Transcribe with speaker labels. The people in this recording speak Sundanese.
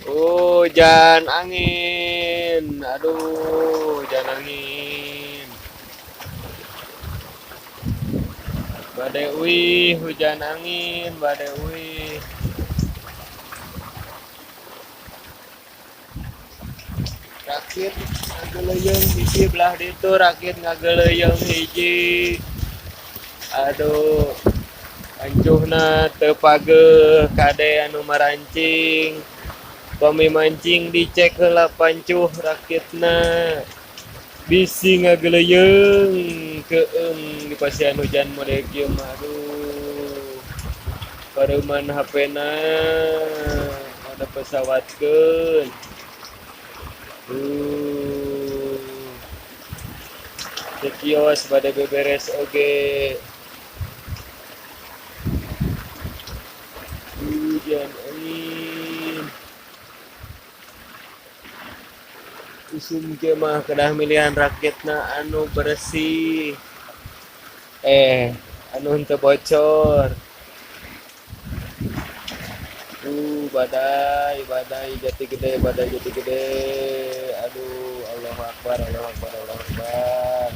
Speaker 1: Hujan angin, aduh, hujan angin. Badai uih, hujan angin, badai uih. Rakit ngageleuyeung hiji belah ditu, rakit ngageleuyeung hiji. Aduh, ancuhna teu pageuh kade anu marancing. Pami mancing dicek heula pancuh rakitna. Bisi ngageleuyeung keung dipasihan hujan model kieu mah, aduh. Pareuman HP-na ada pesawatkeun. Teu kios bade beberes oge. Hujan angin. Usum kieu mah kedah milihan rakitna anu bersih. Anu henteu bocor. Badai, badai jati gede, badai jati gede. Aduh, Allahu Akbar, Allahu Akbar, Allahu Akbar.